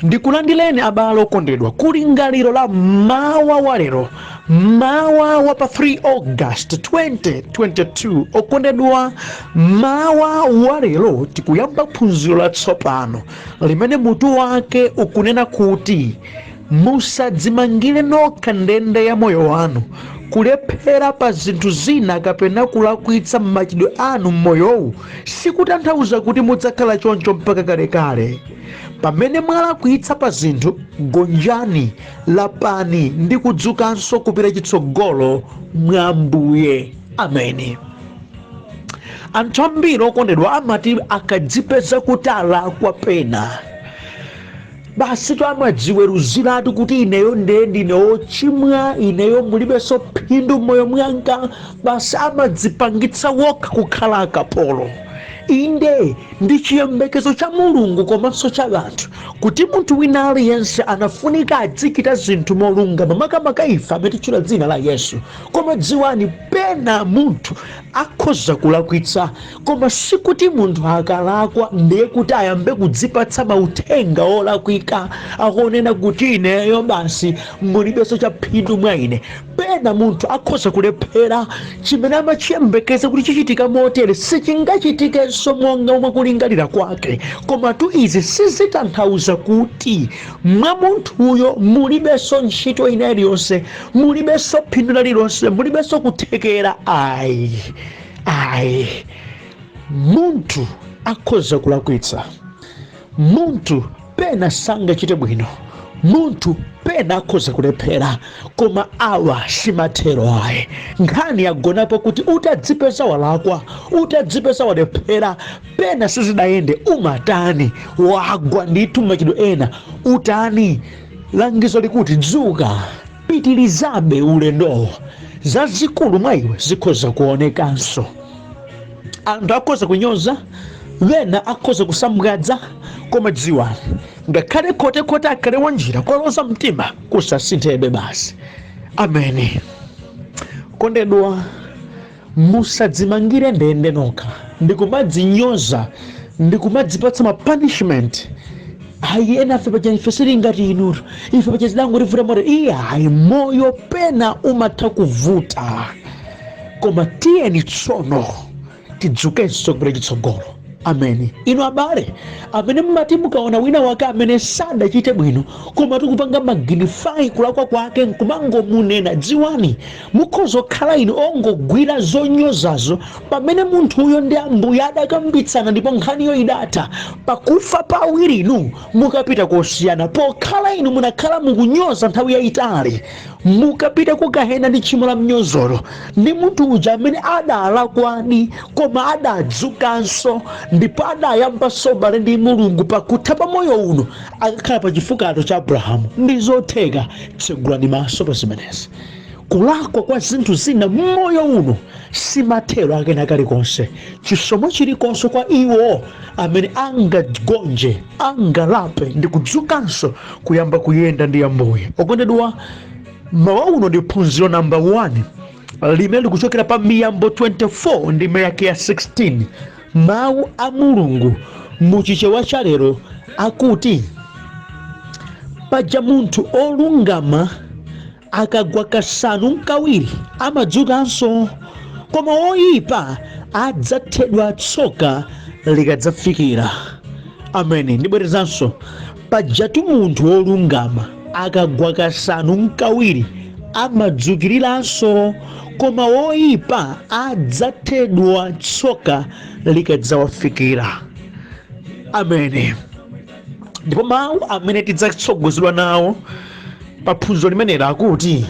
Ndikulandireni abale okondedwa kulingaliro la mawa wa lero, mawa wa pa 3 August 2022. Okondedwa, mawa wa lero tikuyamba phunziro latsopano limene mutu wake ukunena kuti musadzimangire nokha ndende ya moyo wanu. Kulephera pa zinthu zina kapena kulakwitsa m'machitidwe anu m'moyowu sikutanthauza kuti mudzakhala choncho mpaka kalekale. Pamene mwalakwitsa pa zinthu, gonjani, lapani ndi kudzukanso kupita chitsogolo mwa Ambuye. Ameni. Anthu ambiri okondedwa amati akadzipeza kuti alakwa pena, basi to amadziweruziratu kuti ineyo ndiye ndine wochimwa, ineyo mulibenso phindu m'moyo mwanga. Basi amadzipangitsa wokha kukhala akapolo. Inde, ndi chiyembekezo cha Mulungu komanso cha anthu kuti munthu wina aliyense anafunika adzichita zinthu molungama, makamaka ife amene titchula dzina la Yesu. Koma dziwani, pena munthu akhoza kulakwitsa, koma sikuti munthu akalakwa ndiye kuti ayambe kudzipatsa mauthenga olakwika akunena kuti ineyo basi mulibenso cha phindu mwa ine. Pena munthu akhoza kulephera, chimene amachiyembekeza kuti chichitika motere sichingachitikenso monga mwa kulingalira kwake. Komatu izi sizitanthauza kuti mwa munthuyo mulibenso ntchito ina iliyonse, mulibenso phindu lililonse, mulibenso kuthekera. Ayi, ayi, munthu akhoza kulakwitsa, munthu pena sangachite bwino, munthu pena akhoza kulephera, koma awa simathero ayi. Nkhani yagonapo kuti utadzipeza walakwa, utadzipeza walephera, pena sizidayende, umatani? Wagwa ndithu machitidwe ena, utani? Langizo likuti dzuka, pitirizabe ulendowo, zazikulu mwa iwe zikhoza kuonekanso. Anthu akhoza kunyoza, wena akhoza kusambwadza, koma dziwani, ngakhale khotekhote akhale wanjira, koloza mtima kusasinthebe basi. Ameni. Kondedwa, musadzimangire ndende nokha ndikumadzinyoza ndikumadzipatsa ma punishment. Ayi, ena afe paja ife sili ngati inutu, ife paja zidangotivuta moto. Iye ayi, moyo pena umatha kuvuta, koma tiyeni tsono tidzukenso kupita chitsogolo. Ameni. Inu abale amene mumati mukaona wina wake amene sadachite bwino koma tikupanga magnify kulakwa kwake nkumangomunena, dziwani mukhoza kukhala inu ongogwira zonyozazo pamene munthuyo ndi Ambuye adakambitsana ndipo nkhaniyo idatha. Pakufa pa awiri inu mukapita kosiyana. Pokhala inu munakhala mukunyoza nthawi yayitali, mukapita kukahena ndi tchimo la mnyozolo, ndi munthu uja amene adalakwadi koma adadzukanso ndipo adayambanso ubale ndi Mulungu, pakutha pa moyo uno akakhala pa chifukato cha Abrahamu. Ndi zotheka. Tsegulani maso pa zimenezi. Kulakwa kwa zinthu zina mmoyo uno simathero akena kalikonse. Chisomo chilikonso kwa iwo amene angagonje, angalape ndi kudzukanso kuyamba kuyenda ndi Ambuye. Okondedwa, mawa uno ndi phunziro namba 1 limene likuchokera pa Miyambo 24 ndime yake ya 16. Mawu a Mulungu muchichewa cha lero akuti, paja munthu olungama akagwa kasanu nkawiri amadzukanso, koma woyipa adzathedwa tsoka likadzafikira. Ameni. Ndibwerezanso, pajatu munthu wolungama akagwa kasanu nkawiri amadzukiriranso, koma woyipa adzathedwa tsoka likadzawafikira. Ameni. Ndipo mawu amene tidzatsogozedwa nawo pa phunziro limeneli akuti,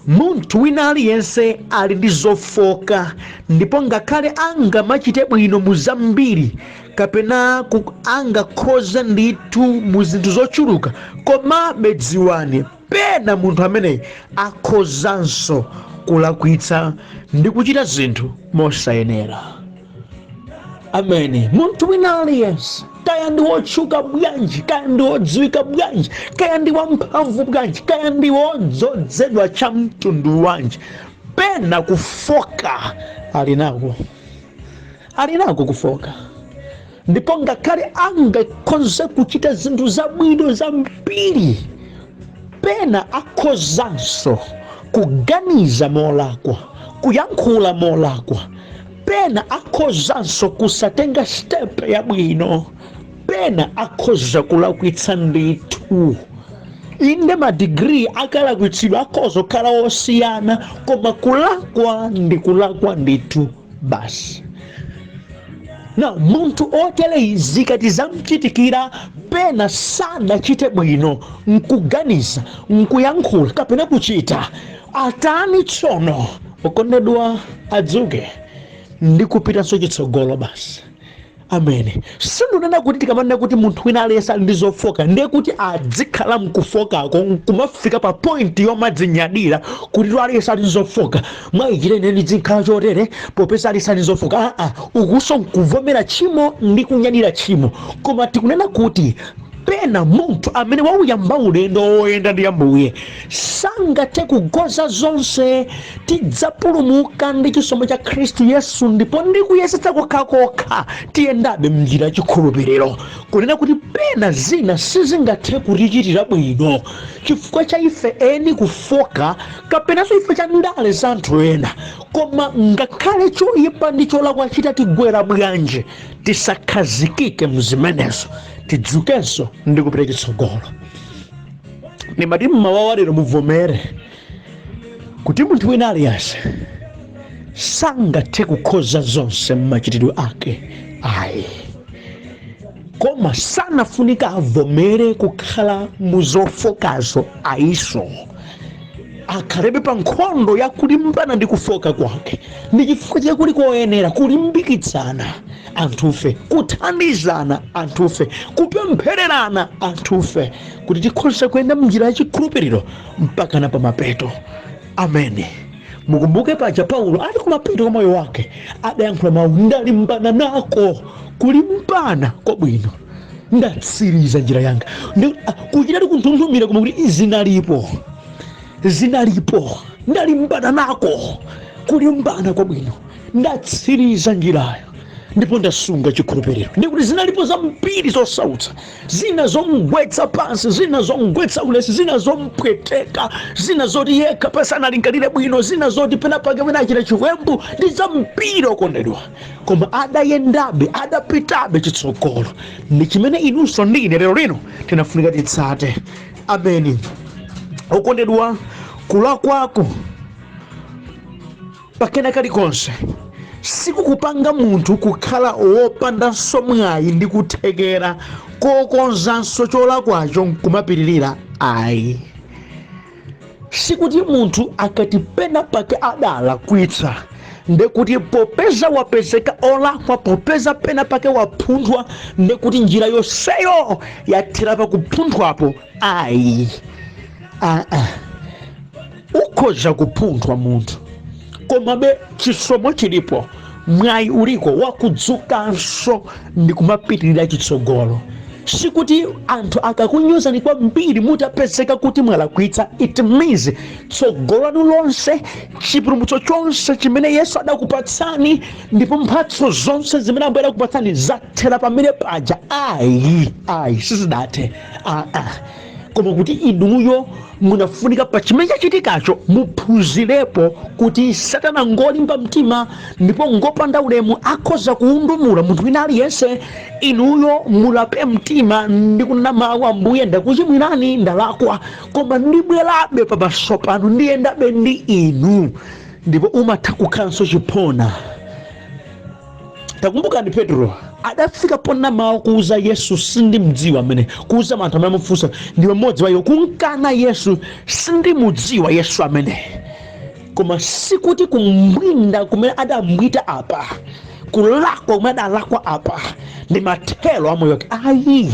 munthu wina aliyense ali ndi zofoka, ndipo ngakhale angamachite bwino mu zambiri kapena angakhoze ndithu mu zinthu zochuluka, komabe dziwani, pena munthu ameneyi akhozanso kulakwitsa ndi kuchita zinthu mosayenera. Ameni. Munthu wina aliyense, kaya ndi wotchuka bwanji, kaya ndi wodziwika bwanji, kaya ndi wamphamvu bwanji, kaya ndi wodzozedwa cha mtundu wanji, pena kufoka ali nako, ali nako kufoka. Ndipo ngakhale angakhoze kuchita zinthu zabwino zambiri, pena akhozanso kuganiza molakwa, kuyankhula molakwa, pena akhozanso kusatenga step yabwino, pena akhoza kulakwitsa ndithu. Inde, madigiri akalakwitsidwa akhoza kukhala osiyana, koma kulakwa ndi kulakwa ndithu basi. Na munthu otere zikati zamchitikira, pena sadachite bwino nkuganiza, nkuyankhula kapena kuchita, atani tsono? Okondedwa, adzuke ndi kupitanso chitsogolo basi. Amene sindunena kuti tikamanena kuti munthu wina aliyense ali ndi zofoka, ndiye kuti adzikhala mkufokako nkumafika pa point yomadzinyadira kuti to aliyense ali ndi zofoka, mwayichite ine ndizikhala chotere popeza aliyense ali ndi zofoka. Aa, ukuso nkuvomera tchimo ndi kunyadira tchimo. Koma tikunena kuti pena munthu amene wauyamba ulendo woyenda ndi Ambuye sangathe kugoza zonse. Tidzapulumuka ndi chisomo cha Khristu Yesu, ndipo ndi kuyesetsa kokhakokha tiyendabe mnjira yachikhulupiriro. Kunena kuti pena zina sizingathe kutichitira bwino chifukwa cha ife eni kufoka kapenanso ife cha ndale za anthu ena, koma ngakhale choyipa ndi cholakwa chitatigwera bwanji, tisakhazikike mzimenezo, tidzukenso ndi kupita chitsogolo. Ndimati mmawa lero muvomere kuti munthu wina aliyense sangathe kukhoza zonse mmachitidwe ake ayi, koma sanafunika avomere kukhala muzofokazo ayiso, akhalebe pa nkhondo yakulimbana ndi kufoka kwake. Ndi chifukwa chakuli koyenera kulimbikitsana anthufe, kuthandizana anthufe, kupemphererana anthufe, kuti tikhoze kuyenda mnjira yachikhulupiriro mpaka na pamapeto. Amene mukumbuke paja Paulo ali kumapeto kwa moyo wake adayankhula mawu, "Ndalimbana nako kulimbana kwabwino, ndatsiriza njira yanga." Kuchitati kunthunthumira, koma kuti zinalipo, zinalipo. "Ndalimbana nako kulimbana kwabwino, ndatsiriza njirayo ndipo ndasunga chikhulupiriro." Ndikuti zinalipo zambiri zosautsa, zina zomgwetsa pansi, zina zomgwetsa ulesi, zina zompweteka, zina zoti yekha pasanalingalire bwino, zina zoti pena pake pena achita chiwembu, ndi zambiri okondedwa, koma adayendabe, adapitabe chitsogolo. Ndi chimene inunso ndi ine lero lino tinafunika titsate. Ameni. Okondedwa, kulakwako pakena kalikonse sikukupanga munthu kukhala wopandanso mwayi ndi kuthekera kokonzanso cholakwacho nkumapitirira ayi. Sikuti munthu akati pena pake adalakwitsa, ndekuti popeza wapezeka olakwa, popeza pena pake waphunthwa, ndekuti njira yonseyo yathera pakuphunthwapo ayi. Aa, ukhoza kuphunthwa munthu, komabe chisomo chilipo, mwayi uliko wakudzukanso ndi kumapitirira chitsogolo. Sikuti anthu akakunyozani kwambiri mutapezeka kuti mwalakwitsa, it means tsogolo lanu lonse, chipulumutso chonse chimene Yesu adakupatsani ndipo mphatso zonse zimene Ambuye adakupatsani zathera pamene paja ayi. Ayi, sizidathe, aa. Koma kuti inuyo munafunika pa chimene chachitikacho muphunzirepo kuti Satana ngolimba mtima ndipo ngopanda ulemu, akhoza kuundumula munthu wina aliyense. Inuyo mulape mtima ndi kunena mawu, "Ambuye, ndakuchimwirani, ndalakwa, koma ndibwerabe pamaso panu, ndiyendabe ndi inu." Ndipo umatha kukhalanso chiphona. Takumbukani Petro adafika pona mawu kuuza Yesu, "Sindimdziwa amene," kuuza anthu amene amufunsa, "Ndiwe mmodzi wa iwo," kunkana Yesu, "Sindimudziwa Yesu amene." Koma sikuti kumbwinda kumene adambwita apa, kulakwa kumene adalakwa apa, ndi mathelo a moyo wake ayi.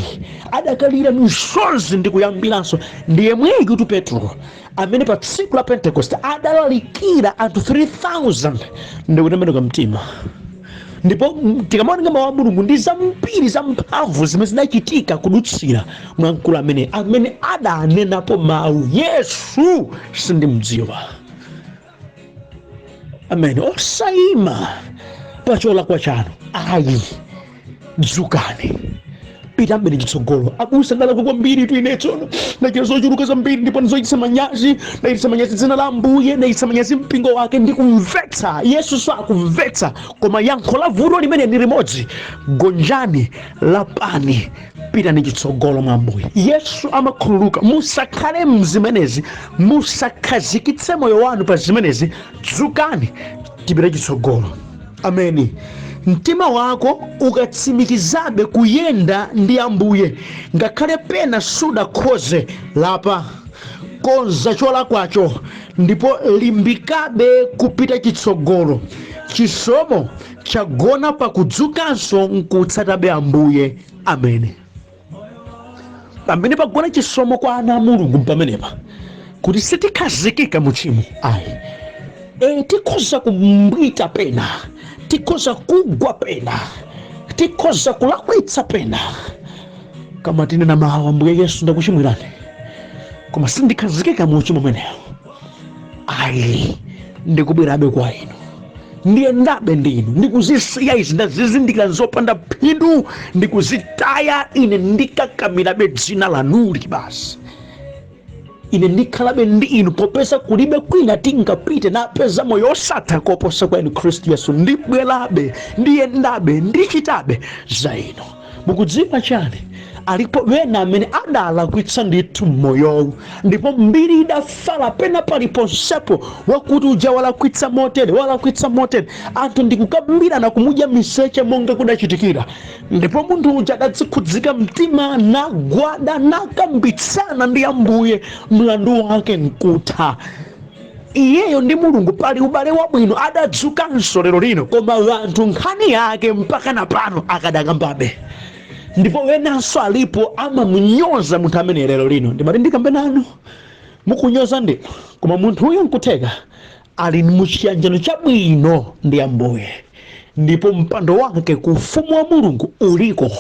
Adakalira misozi ndi kuyambiranso. Ndi yemweyu kuti Petro amene pa tsiku la Pentecost adalalikira anthu 3000 ndi kutembenuka mtima. Ndipo tikamaoneka mawu a Mulungu, ndi zambiri zamphamvu zimene zinachitika kudutsira mwa mkulu amene adanenapo mawu, "Yesu sindimdziwa." Amene osayima pa cholakwa chanu ayi. Dzukani, pitambeni chitsogolo. Abusa, ndalakwa kwambiri tu ine tsono, ndachita zochuluka zambiri ndipo ndizochititsa manyazi. Ndachititsa manyazi dzina la Ambuye, ndachititsa manyazi mpingo wake. Ndikumvetsa, Yesu sakumvetsa, koma yankho la vuto limene ndi limodzi: gonjani, lapani, pitani chitsogolo mwa Ambuye. Yesu amakhululuka. Musakhale mzimenezi, musakhazikitse moyo wanu pa zimenezi. Dzukani, tipite chitsogolo. Ameni. Mtima wako ukatsimikizabe kuyenda ndi Ambuye ngakhale pena sudakhoze, lapa, konza cholakwacho ndipo limbikabe kupita chitsogolo. Chisomo chagona pakudzukanso nkutsatabe Ambuye. Amene pamene pagona chisomo kwa ana a Mulungu pamenepa, kuti sitikhazikika mu tchimo ayi. Tikhoza kumbwita pena, tikhoza kugwa pena, tikhoza kulakwitsa pena, koma tinena mawu: "Ambuye Yesu, ndakuchimwirani, koma sindikhazikika mu uchimo umenewo ayi. Ndikubwerabe kwa inu, ndiyendabe ndi inu, ndikuzisiya izi, ndazizindikira nzopanda phindu, ndikuzitaya. Ine ndikakamirabe dzina lanuli basi. Ine ndikhalabe ndi inu, popeza kulibe kwina tingapite napeza moyo osatha koposa kwa inu Khristu Yesu. Ndibwerabe, ndiyendabe, ndichitabe za inu." Mukudziwa chani? Alipo wena amene adalakwitsa ndithu mmoyowu, ndipo mbiri idafala pena paliponsepo wakuti uja walakwitsa motere, walakwitsa motere. Anthu ndikukambirana, kumudya miseche monga kudachitikira. Ndipo munthu uja adadzikhudzika mtima, nagwada, nakambitsana ndi Ambuye, mlandu wake nkutha. Iyeyo ndi Mulungu pali ubale wabwino. Adadzukanso lero lino, koma anthu nkhani yake mpaka na pano akadakambabe. Ndipo wenanso alipo amamunyoza munthu amene lero lino. Ndimati ndikambe nanu, mukunyoza ndinu, koma munthu uyo nkutheka ali muchiyanjano chabwino ndi Ambuye, ndipo mpando wake ku ufumu wa Mulungu uliko,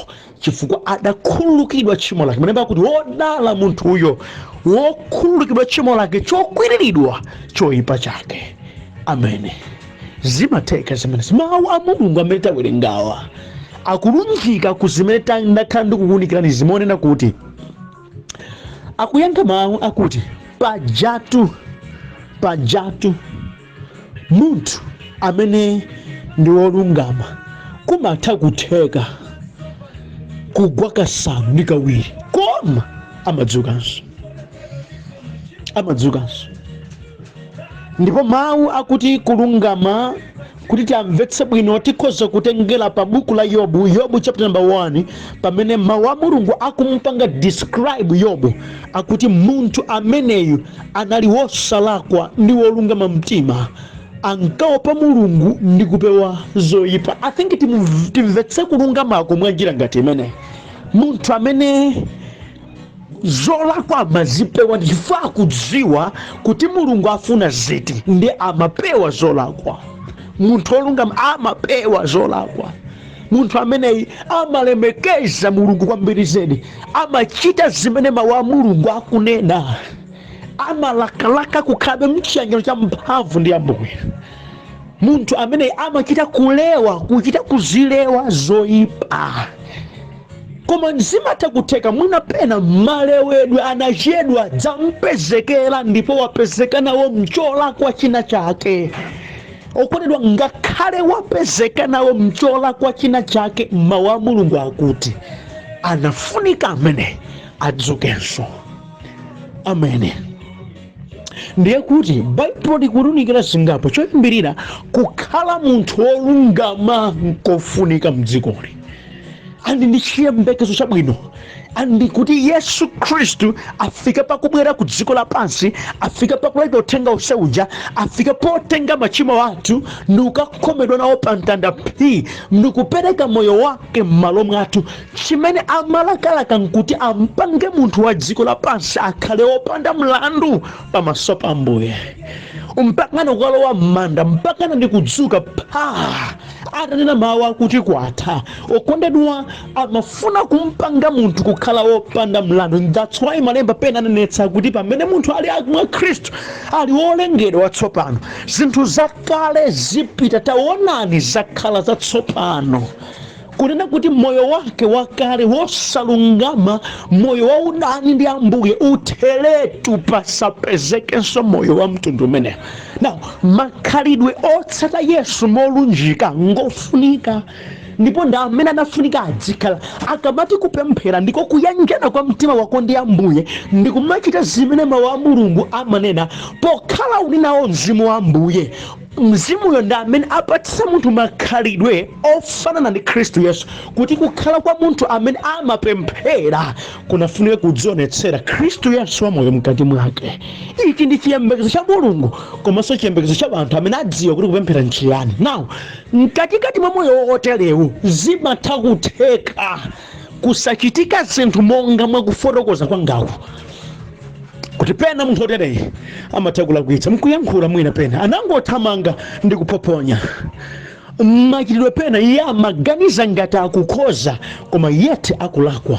chifukwa adakhululukidwa tchimo lake. Malemba akuti wodala munthuyo wokhululukidwa tchimo lake, chokwiriridwa choyipa chake. Amene zimatheka zimenezi. Mawu a Mulungu amene tawerengawa akulunjika ku zimene ndakhala ndikukuwunikirani, zimonena kuti akuyankha mawu akuti pajatu munthu amene ndi wolungama kumatha kutheka kugwa kasanu ndi kawiri, koma amadzukanso, amadzukanso. Ndipo mawu akuti kulungama, kuti tiamvetse bwino, tikhoza kutengera pa buku la Yobu, Yobu chapter number 1, pamene mawu a Mulungu akumpanga describe Yobu, akuti munthu ameneyu anali wosalakwa ndi wolungama mtima, ankaopa Mulungu ndi kupewa zoyipa. I think timvetse kulungamako mwa njira ngati imeneyi: munthu amene zolakwa amazipewa, chifukwa akudziwa kuti Mulungu afuna ziti, ndi amapewa zolakwa. Munthu wolungama amapewa zolakwa. Munthu ameneyi amalemekeza Mulungu kwambiri zedi, amachita zimene mawu a Mulungu akunena, amalakalaka kukhalabe mchiyanjano cha mphamvu ndi Ambuye. Munthu ameneyi amachita kulewa, kuchita kuzilewa zoyipa. Koma zimatha kutheka mwina pena malewedwe anachedwa, dzampezekera ndipo wapezeka nawo mcholakwa china chake. Okondedwa, ngakhale wapezeka nawo mcholakwa china chake, mawu a Mulungu akuti anafunika amene adzukenso. Amene ndiye kuti Baibulo likuwunikira zingapo. Choyambirira, kukhala munthu wolungama nkofunika mdzikoli, and ndi chiyembekezo chabwino, and kuti Yesu Khristu afike pakubwera ku dziko lapansi, afike pakuleta uthenga use uja, afike potenga machimo athu ndikukakhomedwa nawo pa mtanda p ndikupereka moyo wake m'malo mwathu, chimene amalakalaka nkuti ampange munthu wa dziko lapansi akhale wopanda mlandu pamaso pa Ambuye, mpakana kukalowa m'manda, mpakana ndi kudzuka pa atanena mawu akuti kwatha. Okondedwa, amafuna kumpanga munthu kukhala wopanda mlandu. That's why malemba pena anenetsa kuti pamene munthu ali mwa Khristu, ali wolengedwa watsopano, zinthu zakale zipita, taonani, zakhala zatsopano. Kunena kuti moyo wake wakale wosalungama, moyo wa udani ndi Ambuye, utheretu, pasapezekenso moyo wa mtundu umenewo. Now, makhalidwe otsata Yesu molunjika ngofunika, ndipo ndi amene anafunika adzikhala. Akamati kupemphera, ndiko kuyanjana kwa mtima wako ndi Ambuye, ndikumachita zimene mawu a Mulungu amanena, pokhala uli nawo mzimu wa Ambuye. Mzimuyo ndi amene apatsa munthu makhalidwe ofanana ndi Khristu Yesu, kuti kukhala kwa munthu amene amapemphera kunafunika kudzionetsera Khristu Yesu wamoyo mkati mwake. Ichi ndi chiyembekezo cha Mulungu komanso chiyembekezo cha anthu amene adziwa kuti kupemphera nchiyani. Now, mkatikati mwa moyo woterewu zimatha kutheka kusachitika zinthu monga mwakufotokoza kwangaku, kuti pena munthu otereyi amatha kulakwitsa mkuyankhula, mwina pena anangothamanga ndi kuphophonya machitidwe, pena iye amaganiza ngati akukhoza koma yet akulakwa,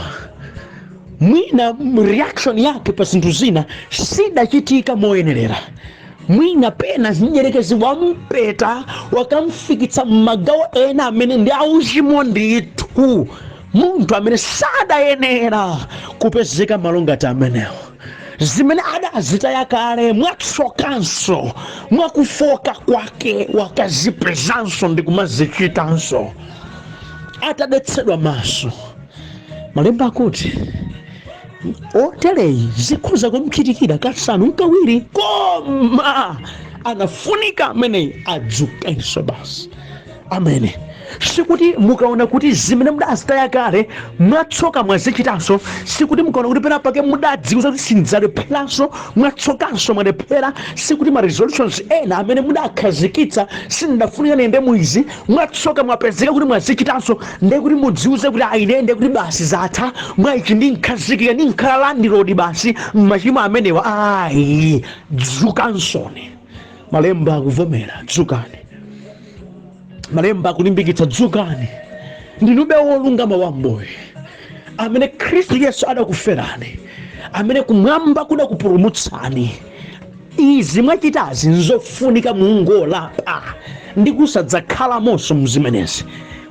mwina reaction yake pa zinthu zina sidachitika moyenerera, mwina pena mdyerekezi wampeta wakamfikitsa m'magawo ena amene ndi auchimo ndithu, munthu amene sadayenera kupezeka malo ngati amenewo. Zimene adazitaya kale, mwatsokanso mwakufoka kwake wakazipezanso ndi kumazichitanso atadetsedwa maso. Malemba akuti otereyi zikhoza kumchitikira kasanu nkawiri, koma anafunika ameneyi adzukenso basi. Amene sikuti mukaona kuti zimene mudazitaya kale mwatsoka mwazichitanso, sikuti mukaona kuti pena pake mudadziuza kuti sindidzalepheranso, mwatsokanso mwalephera, sikuti ma resolutions ena amene mudakhazikitsa, sindidafunika niyende muizi, mwatsoka mwapezeka kuti mwazichitanso, ndiye kuti mudziuze kuti aine ndiye kuti basi zatha, mwaichi ndinkhazikika, ndinkhala landlord basi mmachimo amenewa. Ayi, dzukansoni. Malemba akuvomera, dzukani. Malemba akulimbikitsa, dzukani. Ndinube wolungama wa Ambuye amene Khristu Yesu adakuferani, amene kumwamba kudakupulumutsani. Izi mwachitazi nzofunika mungolapa ndi kusadzakhalamonso mzimenezi.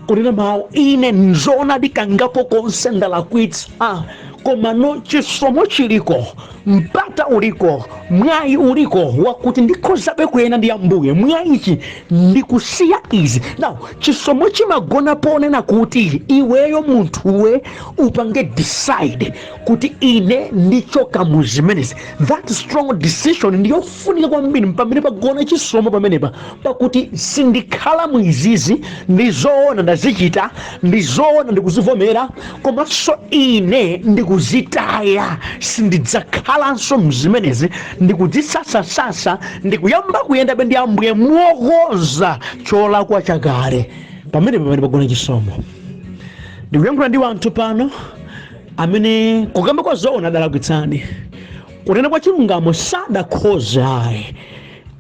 Kunena mawu, ine nzoonadi kangapo konse ndalakwitsa, koma no, chisomo chiliko, mpata uliko, mwayi uliko wakuti ndikhozabe kuyenda ndi Ambuye. Mwayichi ndikusiya izi. Now, chisomo chimagona ponena kuti iweyo munthuwe upange decide kuti ine ndichoka mu zimenezi. That strong decision ndiyofunika kwambiri. Pamene pagona chisomo pamenepa, pakuti sindikhala mu izizi, ndizoona ndazichita, ndizoona ndikuzivomera, komanso ine ndikuzitaya, sindidzakhalanso mzimenezi, ndikudzisasasasa, ndikuyamba kuyendabe ndi Ambuye mokonza cholakwa chakale. Pamene pagona chisomo. Ndikuyankhula ndi wanthu pano amene kukamba kwa zoona adalakwitsani, kunena kwa chilungamo sadakhoza ayi,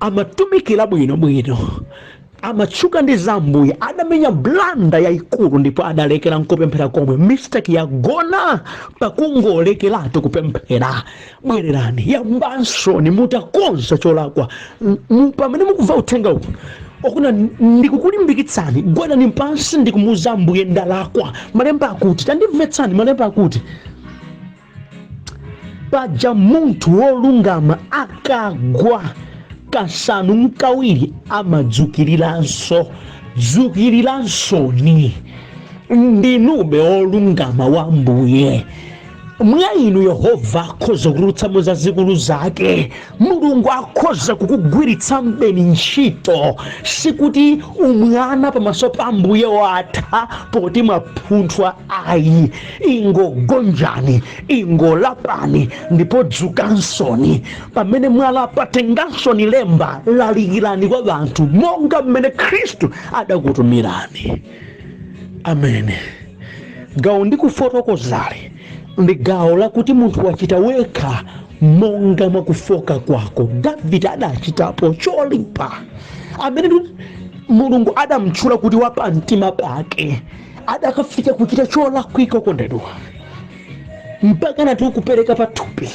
amatumikira bwinobwino, amatchuka ndi zambuye, adamenya blunder yayikulu ndipo adalekera nkupemphera komwe. Mistake yagona pakungolekeratu kupemphera. Bwererani, yambansoni mutakonza cholakwa. Pamene mukumva uthenga uwu okuna, ndikukulimbikitsani, gwadani pansi ndikumuuza Ambuye, ndalakwa. Malemba akuti, tandimvetsani, malemba akuti paja munthu wolungama akagwa kasanu nkawiri amadzukiriranso. Dzukiriransoni, ndinube olungama wa Ambuye. Mwa inu Yehova akhoza kutulutsamo zazikulu zake. Mulungu akhoza kukugwiritsa mbeni ntchito. Sikuti umwana pamaso pa Ambuye watha poti mwapunthwa ayi. Ingogonjani, ingolapani ndipo dzukansoni. Pamene mwalapa, tengansoni lemba, lalikirani kwa anthu monga mmene Khristu adakutumirani. Amene gawo ndikufotokozali ndi gawo lakuti munthu wachita wekha monga mwakufoka kwako. Davide adachitapo cholipa, amene Mulungu adamtchula kuti wapamtima pake, adakafika kuchita cholakwika kondedwa, mpaka nati kupereka pathupi,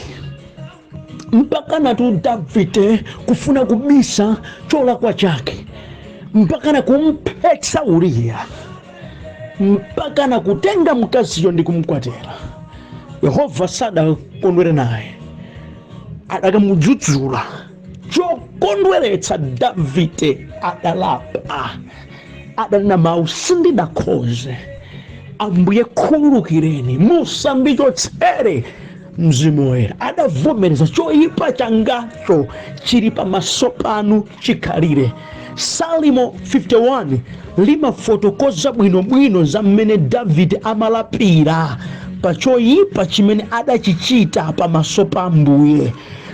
mpaka natu Davide kufuna kubisa cholakwa chake, mpaka na kumphetsa Uriya. Mpaka na kutenga mkaziyo ndi kumkwatira. Yehova sadakondwere naye, adakamudzudzula. Chokondweretsa, Davide adalapa, adanena mawu, "Sindidakhoze, Ambuye khululukireni, musandichotsere Mzimu Woyera." Adavomereza, "Choyipa changacho chili pamaso panu chikhalire." Salimo 51 limafotokoza bwinobwino za mmene Davide amalapira pa choyipa chimene adachichita pamaso pa Ambuye.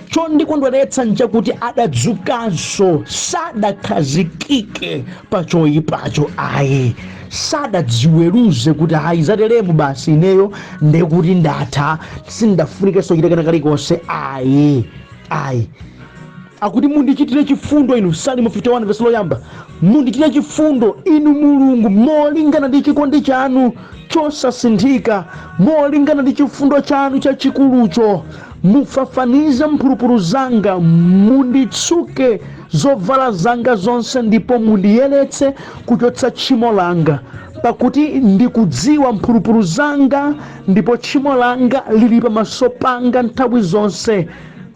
Chondikondweretsa nchakuti adadzukanso, sadakhazikike pa choyipacho ayi, sadadziweruze kuti, "Ayi, zateremu basi, ineyo ndekuti ndatha, sindafunikenso kuchita kena kalikonse." Ayi, ayi. Akuti, "Mundichitire chifundo inu." Salimo 51 vesi loyamba: "Mundichitire chifundo inu Mulungu, molingana ndi chikondi chanu chosasinthika, molingana ndi chifundo chanu chachikulucho. Mufafanize mphulupulu zanga, munditsuke zovala zanga zonse, ndipo mundiyeretse kuchotsa tchimo langa. Pakuti ndikudziwa mphulupulu zanga, ndipo tchimo langa lili pamaso panga nthawi zonse.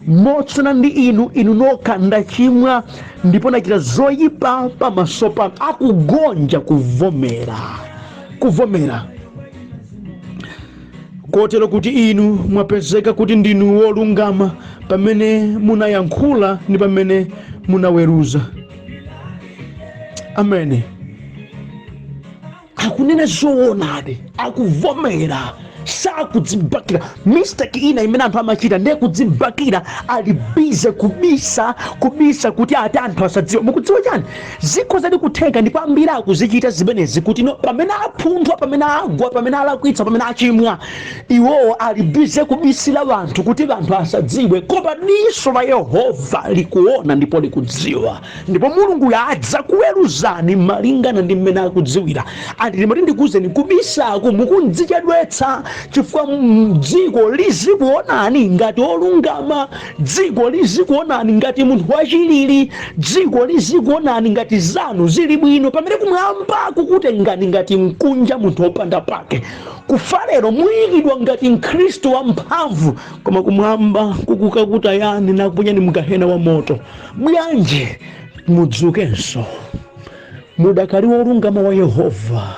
Motsutsana ndi inu, inu nokha, ndachimwa, ndipo ndachita zoyipa pamaso panu." Akugonja, kuvomera, kuvomera, "kotero kuti inu mwapezeka kuti ndinu wolungama pamene munayankhula ndi pamene munaweruza." Amene akunena zoonadi, akuvomera, sakudzibakira. Mistake ina imene anthu amachita ndiye kudzibakira, ali busy kubisa, kubisa kuti ati anthu asadziwe. Mukudziwa chani? Zikhozadi kutheka, ndipo ambiri akuzichita zimenezi, kuti no, pamene apunthwa, pamene agwa, pamene alakwitsa, pamene achimwa, iwowo ali busy kubisira anthu kuti anthu asadziwe. Koma diso la Yehova likuona ndipo likudziwa, ndipo Mulungu adza kuweruzani malingana ndi mmene akudziwira. Andi ndimati ndikuwuzeni, kubisaku mukundzichedwetsa, chifukwa dziko lizikuonani ngati olungama, dziko lizikuonani ngati munthu wachilili, dziko lizikuonani ngati zanu zili bwino, pamene kumwamba kukutengani ngati mkunja, munthu wopanda pake. Kufa lero muyikidwa ngati Mkhristu wamphamvu, koma kumwamba kukukakutayani nakuponyani mgahena wa moto. Bwanji mudzukenso mudakali wolungama wa Yehova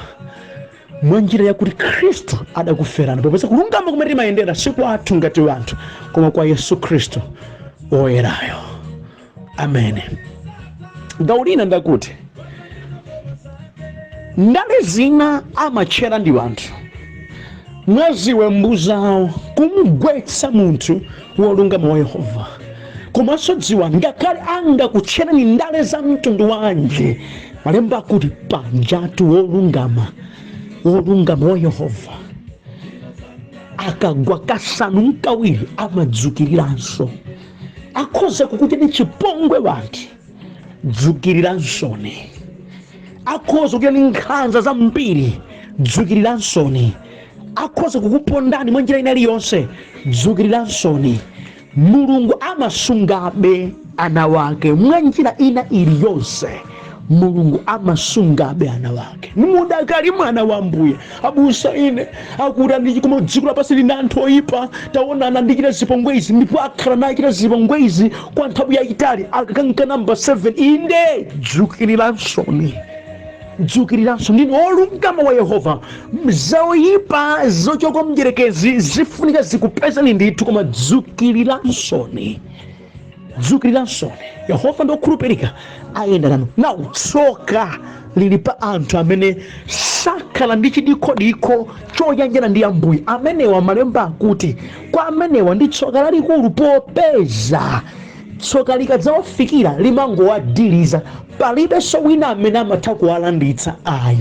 mwa njira yakuti Khristu adakuferani, popeza kulungama kumene timayendera si kwathu ngati wanthu, koma kwa Yesu Khristu woyerayo. Amene gawo lina ndakuti ndale zina amatchera ndi wanthu mwaziwembu zawo kumugwetsa munthu wolungama wa Yehova. Komanso dziwa, ngakhale angakutchereni ndale za mtundu wanji, malemba akuti panjatu wolungama, wolungama wa Yehova akagwa kasanu nkawiri amadzukiriranso. Akhoza kukuchitani chipongwe wanthu, dzukiriransoni. Akhoza kuchitani nkhanza zambiri, dzukiriransoni. Akhoza kukupondani mwa njira ina iliyonse, dzukiriransoni. Mulungu amasungabe ana wake mwa njira ina iliyonse. Mulungu amasungabe ana wake. Mudakali mwana wa Mbuye. "Abusa, ine akuti koma dziko lapansi lina anthu oyipa, taonana ndichita zipongwe izi," ndipo akhala nachita zipongwe izi kwa nthawi yayitali. Akakanka namba 7, inde, dzukiriransoni, dzukiriranso. Ndinu olungama wa Yehova. Zoyipa zochoka mdyerekezi zifunika zikupezani ndithu, koma dzukiriransoni, dzukiriransoni. Yehova ndi okhulupirika, ayenda nanu. Nawu tsoka lili pa anthu amene sakhala ndi chidikhodikho choyanjana ndi Ambuye. Amenewa, malemba akuti kwa amenewa ndi tsoka lalikulu, popeza tsoka likadzawafikira limangowadiliza, palibenso wina amene amatha kuwalanditsa ayi.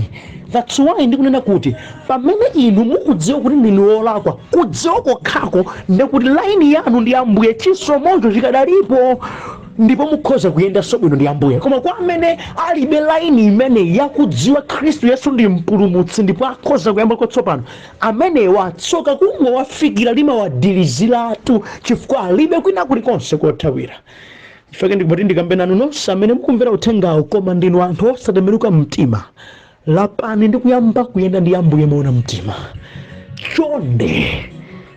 That's why ndikunena kuti pamene inu mukudziwa kuti ndinu wolakwa, kudziwa kokhako ndikuti laini yanu ndi Ambuye, chisomocho chikadalipo ndipo mukhoza kuyendanso bwino ndi Ambuye. Koma kwa amene alibe laini imene yakudziwa Khristu Yesu ndi Mpulumutsi ndipo akhoza kuyamba kwatsopano, amenewa tsoka kungowafikira limawadiliziratu, chifukwa alibe kwina kulikonse kothawira. Chifukwa ndikupati ndikambe nanu nonse amene mukumvera uthengawo koma ndinu anthu osatembenuka mtima. Lapani ndi kuyamba kuyenda ndi Ambuye moona mtima. Chonde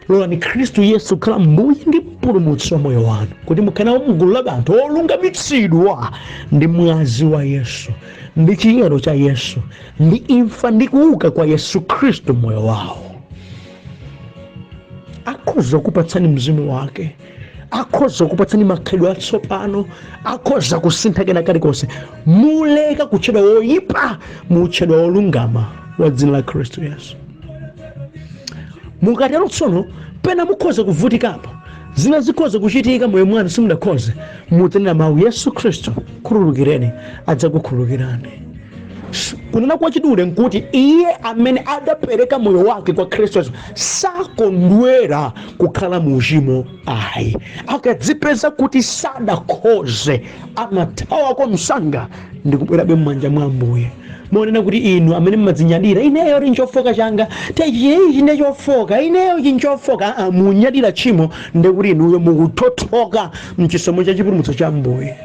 lolani Khristu Yesu kukhala Mbuye ndi Mpulumutsi wa moyo wanu, kuti mukhale nawo mgulu la anthu olungamitsidwa ndi mwazi wa Yesu, ndi chiyero cha Yesu, ndi imfa ndi kuuka kwa Yesu Khristu moyo wawo. Akhoza kupatsani mzimu wake, akhoza kupatsani makhalidwe atsopano, akhoza kusintha kena kalikonse. Muleka kutchedwa woyipa, mutchedwa wolungama wa dzina la Khristu Yesu. Mukatero tsono, pena mukhoza kuvutikapo, zina zikhoza kuchitika moyo mwanu simudakhoze, mudzanena mawu, "Yesu Khristu, khululukireni," adzakukhululukirani. Kunena kwa chidule nkuti iye amene adapereka moyo wake kwa Khristu Yesu sakondwera kukhala mu uchimo ayi. Akadzipeza kuti sadakhoze, amathawako msanga ndi kubwerabe m'manja mwa Ambuye. Monena kuti inu amene mmadzinyadira, "Ineyo ndi chofoka changa, techichi ndi chofoka, ineyo ichi nchofoka," munyadira tchimo, ndikuti inuyo mukuthothoka mchisomo cha chipulumutso cha Ambuye.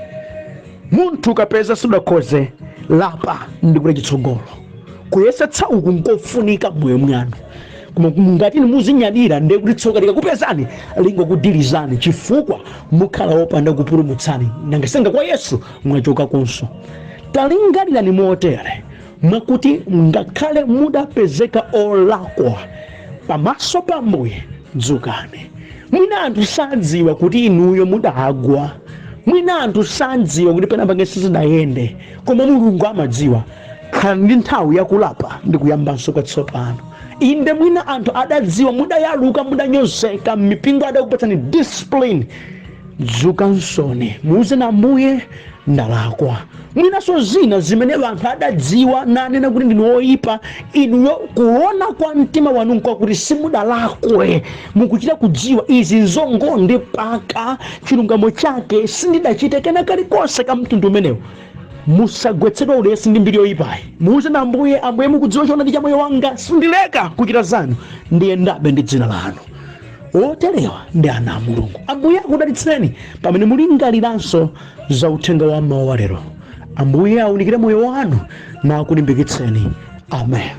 Munthu ukapeza sudakhoze, lapa ndikupita chitsogolo. Kuyesetsa uku nkofunika moyo mwanu, koma ngati muzinyadira, ndiye kuti tsoka likakupezani lingokudilizani, chifukwa mukhala wopanda kupulumutsani. Nangasenga kwa Yesu mwachokakonso. Talingalirani motere, mwakuti ngakhale mudapezeka olakwa pamaso pa Ambuye, dzukani. Mwina anthu sadziwa kuti inuyo mudagwa, mwina anthu sadziwa kuti pena pake sizidayende, koma Mulungu amadziwa. Khala ndi nthawi yakulapa ndi kuyambanso kwatsopano. Inde, mwina anthu adadziwa mudayaluka, mudanyozeka m'mipingo, adakupatsani discipline. Dzukansoni, muuzeni Ambuye, "Ndalakwa." Mwinanso zina zimene anthu adadziwa nanena kuti ndinu oyipa, inuyo kuona kwa mtima wanu nkwakuti simudalakwe, mukuchita kudziwa izi nzongondipaka, chilungamo chake sindidachite kena kalikonse ka mtundu umenewu. Musagwetsedwa ulesi ndi mbiri yoyipayi. Muuzeni Ambuye, "Ambuye, mukudziwa choonadi cha moyo wanga, sindileka kuchita zanu, ndiyendabe ndi dzina lanu." Oterewa ndi ana a Mulungu. Ambuye akudalitseni pamene mulingaliranso za uthenga wa mawu wa lero. Ambuye awunikire moyo wanu na akulimbikitseni. Amen.